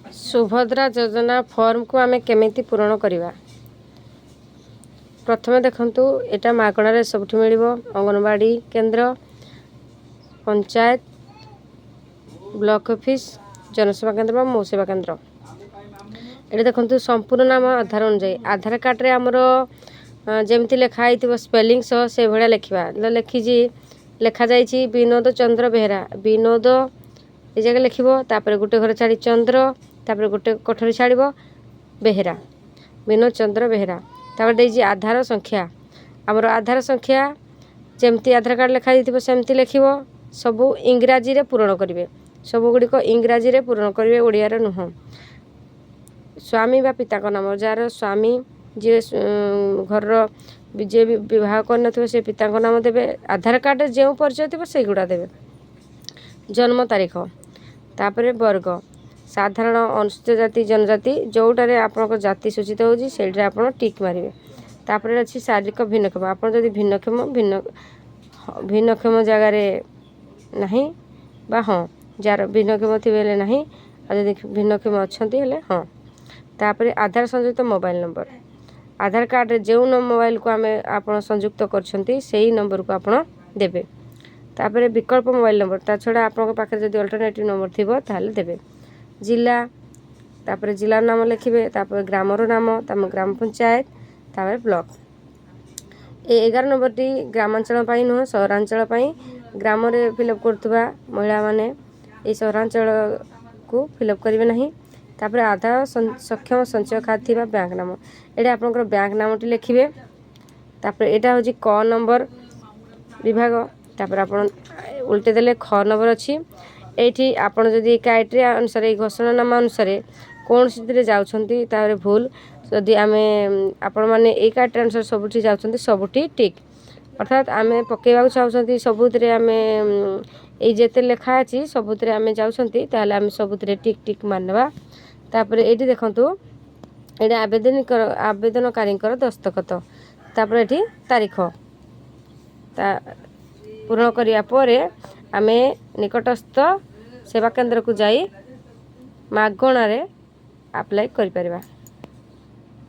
ସୁଭଦ୍ରା ଯୋଜନା ଫର୍ମକୁ ଆମେ କେମିତି ପୂରଣ କରିବା? ପ୍ରଥମେ ଦେଖନ୍ତୁ, ଏଇଟା ମାଗଣାରେ ସବୁଠି ମିଳିବ: ଅଙ୍ଗନବାଡ଼ି କେନ୍ଦ୍ର, ପଞ୍ଚାୟତ, ବ୍ଲକ ଅଫିସ୍, ଜନସେବା କେନ୍ଦ୍ର ବା ମୋ ସେବା କେନ୍ଦ୍ର। ଏଠି ଦେଖନ୍ତୁ, ସମ୍ପୂର୍ଣ୍ଣ ନାମ ଆଧାର ଅନୁଯାୟୀ। ଆଧାର କାର୍ଡ଼ରେ ଆମର ଯେମିତି ଲେଖା ହେଇଥିବ ସ୍ପେଲିଂ ସହ, ସେଇଭଳିଆ ଲେଖିବା। ଲେଖିଛି, ଲେଖାଯାଇଛି ବିନୋଦ ଚନ୍ଦ୍ର ବେହେରା। ବିନୋଦ ଏ ଜାଗାରେ ଲେଖିବ, ତାପରେ ଗୋଟେ ଘର ଛାଡ଼ି ଚନ୍ଦ୍ର, ତାପରେ ଗୋଟେ କୋଠରୀ ଛାଡ଼ିବ, ବେହେରା। ବିନୋଦ ଚନ୍ଦ୍ର ବେହେରା। ତାପରେ ଦେଇଛି ଆଧାର ସଂଖ୍ୟା। ଆମର ଆଧାର ସଂଖ୍ୟା ଯେମିତି ଆଧାର କାର୍ଡ଼ ଲେଖା ହେଇଥିବ, ସେମିତି ଲେଖିବ। ସବୁ ଇଂରାଜୀରେ ପୂରଣ କରିବେ। ସବୁଗୁଡ଼ିକ ଇଂରାଜୀରେ ପୂରଣ କରିବେ, ଓଡ଼ିଆରେ ନୁହଁ। ସ୍ୱାମୀ ବା ପିତାଙ୍କ ନାମ। ଯାହାର ସ୍ୱାମୀ, ଯିଏ ଘରର, ଯିଏ ବି ବିବାହ କରିନଥିବ, ସେ ପିତାଙ୍କ ନାମ ଦେବେ। ଆଧାର କାର୍ଡ଼ରେ ଯେଉଁ ପରିଚୟ ଥିବ, ସେଇଗୁଡ଼ା ଦେବେ। ଜନ୍ମ ତାରିଖ, ତାପରେ ବର୍ଗ: ସାଧାରଣ, ଅନୁସୂଚିତ ଜାତି, ଜନଜାତି। ଯେଉଁଟାରେ ଆପଣଙ୍କ ଜାତି ସୂଚିତ ହେଉଛି, ସେଇଟାରେ ଆପଣ ଟିକ୍ ମାରିବେ। ତାପରେ ଅଛି ଶାରୀରିକ ଭିନ୍ନକ୍ଷମ। ଆପଣ ଯଦି ଭିନ୍ନକ୍ଷମ, ଭିନ୍ନକ୍ଷମ ଜାଗାରେ ନାହିଁ ବା ହଁ। ଯାହାର ଭିନ୍ନକ୍ଷମ ଥିବେ ହେଲେ ନାହିଁ, ଆଉ ଯଦି ଭିନ୍ନକ୍ଷମ ଅଛନ୍ତି ହେଲେ ହଁ। ତାପରେ ଆଧାର ସଂଯୁକ୍ତ ମୋବାଇଲ ନମ୍ବର। ଆଧାର କାର୍ଡ଼ରେ ଯେଉଁ ମୋବାଇଲକୁ ଆମେ ଆପଣ ସଂଯୁକ୍ତ କରିଛନ୍ତି, ସେଇ ନମ୍ବରକୁ ଆପଣ ଦେବେ। ତାପରେ ବିକଳ୍ପ ମୋବାଇଲ ନମ୍ବର, ତା ଛଡ଼ା ଆପଣଙ୍କ ପାଖରେ ଯଦି ଅଲ୍ଟରନେଟିଭ୍ ନମ୍ବର ଥିବ, ତାହେଲେ ଦେବେ। ଜିଲ୍ଲା, ତାପରେ ଜିଲ୍ଲାର ନାମ ଲେଖିବେ, ତାପରେ ଗ୍ରାମର ନାମ, ତାମ ଗ୍ରାମ ପଞ୍ଚାୟତ, ତାପରେ ବ୍ଲକ। ଏ 11 ନମ୍ବରଟି ଗ୍ରାମାଞ୍ଚଳ ପାଇଁ ନୁହଁ, ସହରାଞ୍ଚଳ ପାଇଁ। ଗ୍ରାମରେ ଫିଲ୍ଅପ୍ କରୁଥିବା ମହିଳାମାନେ ଏଇ ସହରାଞ୍ଚଳକୁ ଫିଲ୍ଅପ୍ କରିବେ ନାହିଁ। ତାପରେ ଆଧାର ସକ୍ଷମ ସଞ୍ଚୟ ଖାତା ଥିବା ବ୍ୟାଙ୍କ ନାମ। ଏଇଟା ଆପଣଙ୍କର ବ୍ୟାଙ୍କ ନାମଟି ଲେଖିବେ। ତାପରେ ଏଇଟା ହେଉଛି କ ନମ୍ବର ବିଭାଗ। ତାପରେ ଆପଣ ଉଲ୍ଟେଇ ଦେଲେ ଖ ନମ୍ବର ଅଛି। ଏଇଠି ଆପଣ ଯଦି କ୍ରାଇଟେରିଆ ଅନୁସାରେ, ଏଇ ଘୋଷଣାନାମା ଅନୁସାରେ କୌଣସିଥିରେ ଯାଉଛନ୍ତି, ତାହେଲେ ଭୁଲ। ଯଦି ଆମେ ଆପଣମାନେ ଏଇ କ୍ରାଇଟେରିଆ ଅନୁସାରେ ସବୁଠି ଯାଉଛନ୍ତି, ସବୁଠି ଟିକ୍। ଅର୍ଥାତ୍ ଆମେ ପକାଇବାକୁ ଚାହୁଁଛନ୍ତି, ସବୁଥିରେ ଆମେ ଏଇ ଯେତେ ଲେଖା ଅଛି ସବୁଥିରେ ଆମେ ଯାଉଛନ୍ତି, ତାହେଲେ ଆମେ ସବୁଥିରେ ଟିକ୍ ଟିକ୍ ମାରିନେବା। ତାପରେ ଏଇଠି ଦେଖନ୍ତୁ, ଏଇଟା ଆବେଦନକାରୀଙ୍କର ଦସ୍ତଖତ। ତାପରେ ଏଠି ତାରିଖ ତା ପୂରଣ କରିବା ପରେ ଆମେ ନିକଟସ୍ଥ ସେବା କେନ୍ଦ୍ରକୁ ଯାଇ ମାଗଣାରେ ଆପ୍ଲାଏ କରିପାରିବା।